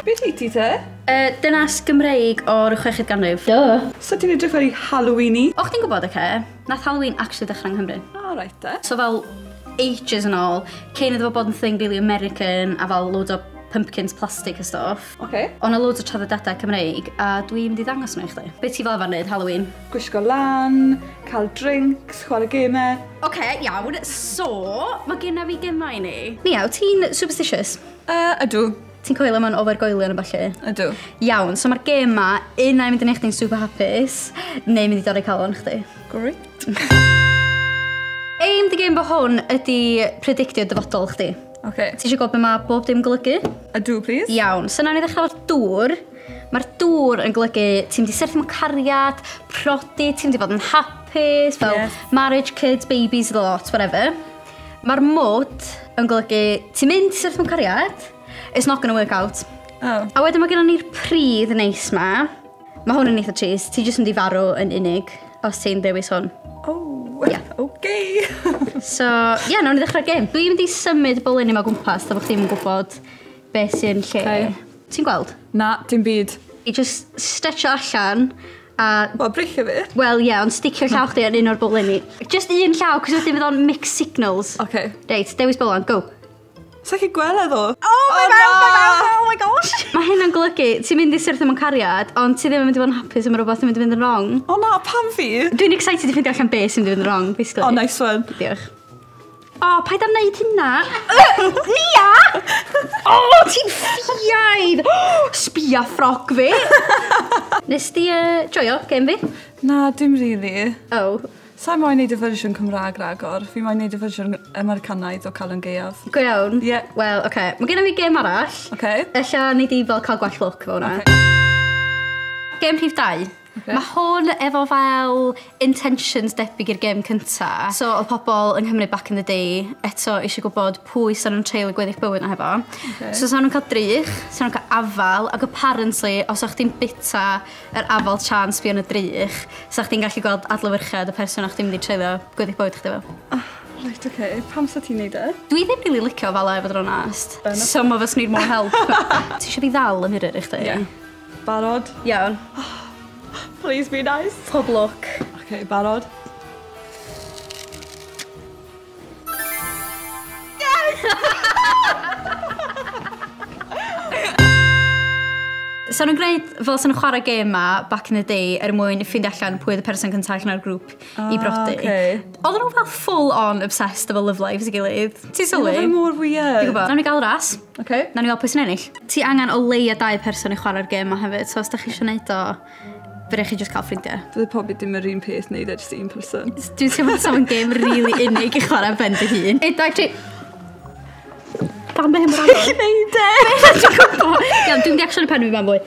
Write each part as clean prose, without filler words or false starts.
Beth i ti te? Dynas Gymreig o'r 6fed ganrif. Duh. So ti'n edrych very Halloween-y? O, chdi'n gwybod, oce? Nath Halloween actually dechrau yng Nghymru. O, reit te. So fel ages yn ôl, cyn iddo fo bod yn thing really American a fel loads o pumpkins plastic a stuff. Oce. O'na loads o traddodiadau Cymreig a dwi'n mynd i ddangos nhw i chdi. Be ti fel arfer wneud Halloween? Gwisgo lan, cael drinks, chwarae gemau. Oce, iawn. So, mae genna fi gemau i ni. Nia, wyt ti'n superstitious? Ydw. Ti'n coelio mewn ofergoelion a ballu? Ydw. Iawn, so mae'r gêm ma, un ai mynd i wneud chdi'n super hapus, neu mynd i dorri calon chdi. Great. Aim dy gêm fo hwn ydy predictio dyfodol chdi. Oce. Ti eisiau gwybod be mae bob dim golygu? Ydw, please. Iawn, so nawn ni ddechrau efo'r dŵr. Mae'r dŵr yn golygu ti'n mynd i syrthio mewn cariad, prodi, ti'n mynd i fod yn hapus, fel Yes. marriage, kids, babies, the lot, whatever. Mae'r mwd yn golygu ti'n mynd i syrthio mewn cariad, it's not gonna work out. Oh. A wedyn mae gennym ni'r pridd neis ma. Mae hwn yn eitha trist, ti jyst yn mynd i farw yn unig os ti'n dewis hwn. Oh, Yeah. Okay. So, ie, yeah, nawn ni ddechrau'r gêm. Dwi'n mynd i symud bowlenni yma o gwmpas, da bod chdi'n gwybod beth sy'n lle. Okay. Ti'n gweld? Na, dim byd. I just stretcho allan a... Wel, brichio fi. Wel, ie, yeah, ond sticio llaw chdi yn un o'r bowlenni. Just un llaw, cos wedyn fydd o'n mixed signals. Oce. Reit, dewis bowlan, go. Sa chi gweld ddo? Oh, my na! mouth, my mouth, oh my gosh! Mae hynna'n golygu, ti'n mynd i syrthio mewn cariad, ond ti ddim yn mynd i fod yn hapus am rhywbeth yn mynd i fynd yn wrong. O na, pam fi? Dwi'n excited i ffeindio allan beth sy'n mynd i fynd yn wrong, basically. Oh, nice one. Diolch. O, oh, paid am wneud hynna. Nia! O, oh, ti'n ffiaidd! Oh, sbia ffrog fi! Nes di joio game fi? Na, dim really. Oh, Sa'n moyn neud y fersiwn Cymraeg ragor. Fi moyn neud y fersiwn Americanaidd o Calan Gaeaf. go iawn. Ie. Wel, oce. Okay. Mae gennym fi gêm arall. Oce. Ella nei di fel cael gwell lwc efo hwnna. Ocê. Gêm rhif 2. Ocê. Mae hwn efo fel intentions debyg i'r gêm cynta. So oedd pobl yng Nghymru back in the day eto eisiau gwybod pwy sa'n nhw'n treulio gweddill bywyd na hefo. Ocê. So sa'n nhw'n cael drych, sa'n nhw'n cael afal, ac apparently os o'ch chdi'n bita yr afal tra'n sbio yn y drych, sa chdi'n gallu gweld adlewyrchiad y person o'ch chdi'n mynd i treulio gweddill bywyd chdi efo. Right, oce. Pam sa ti'n neud e? Dwi ddim rili licio afalau, i fod yn onast. Fair enough. Some of us need more help. Ti eisiau fi ddal y mirror i chdi? Ie. Barod? Iawn. Please be nice. Pob lwc. Oce, barod? So nhw'n gwneud, fel sy'n nhw'n chwarae gêm ma back in the day er mwyn ffeindio allan pwy oedd y person cyntaf allan o'r grŵp i brodi. ocê. Oedden nhw fel full on obsessed efo love lives i gilydd. Ti'n sylwi? Mae fe mor weird. Dwi'n gwybod. Nawn ni gael ras. Oce. Nawn ni weld pwy sy'n ennill. Ti angen o leia dau person i chwarae'r gêm ma hefyd, so os da chi eisiau gwneud o, fe rhaid chi just cael ffrindiau. Bydde probably dim yr un peth neud e, just un person. Dwi'n teimlo sa fo'n gêm really unig i chwarae ben dy hun. 1, 2, 3. Pam be hyn mor anodd? Neud e! Dwi'n gwybod. Iawn, dwi'n mynd i actually pen fi fan fwy.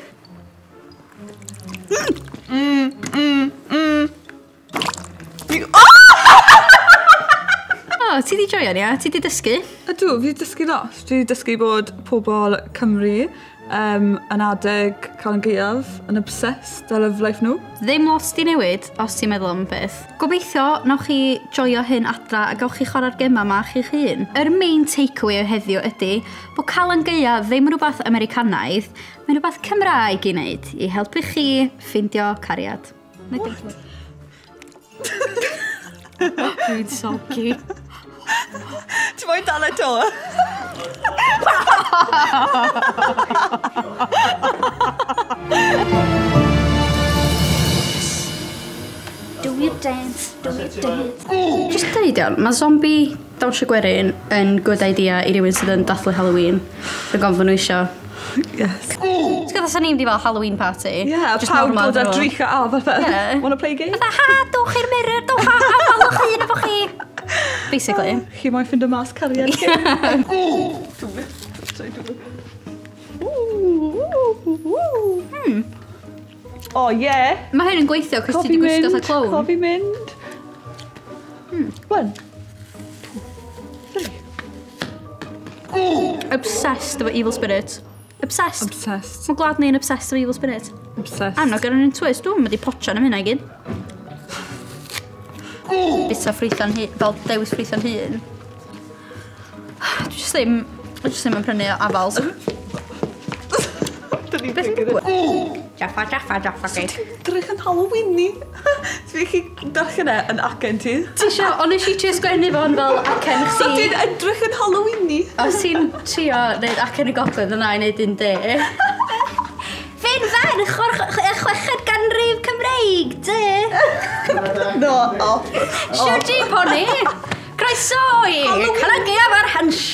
O, ti di joio ni, a? Ti di dysgu? Ydw, fi 'di dysgu lot. Dwi 'di dysgu bod pobl Cymru yn adeg Calan Gaeaf yn obsessed â love life nhw. Ddim lot di newid, os ti'n meddwl am y peth. Gobeithio, nawch chi joio hyn adra a gawch chi chwarae'r gemau ma chi'ch hun. Yr main takeaway o heddiw ydy bod Calan Gaeaf ddim yn rhywbeth Americanaidd, mae'n rhywbeth Cymraeg i wneud i helpu chi ffeindio cariad. What? Dwi'n soggy. Ti moyn dal e to? Do your dance, do your dance. Just deud iawn, mae zombie dawnsio gwerin yn good idea i rywun sydd yn dathlu Halloween. Rwy'n gofyn nhw isio. Yes. Ti'n gwybod os ni'n mynd i fel Halloween party? Yeah, Just pawb normal dod ar iddyn nhw. drych a afal fel. Yeah. Wanna play a game? Fatha, ha, dowch i'r mirror, dowch a afal o'ch hun efo chi. Basically. Chi moyn ffindo mas cariad chi? Sorry, Oh, yeah. Mae hyn yn gweithio cos ti Cofi wedi gwisgo mynd. fatha clown. Cofi mynd. One. Two. Three. Obsessed efo evil spirit. Obsessed. Obsessed. Mae gwlad ni'n obsessed efo evil spirit. Obsessed. I'm not getting into it. Dwi'n mynd i potio am hynna i gyd. Bita ffrwytha'n hun, fel dewis ffrwytha'n hun. Dwi just ddim, dwi just ddim yn prynu afals. Dyn ni'n Beth yn figure it. digwydd? Jaffa, Jaffa, Jaffa Cake. Edrych yn Halloween-y. Fi chi darllen e yn acen ti. Ti isio, ond nes i trio sgwennu fo'n fel acen So chdi. ti'n edrych yn Halloween-y. Os ti'n trio neud acen y gogledd yna i neud un de. Fe'n ferch o'r chweched ganrif Cymreig, de. No, off. Siwr ti, poni. Croeso i Calan Gaeaf ar Hansh.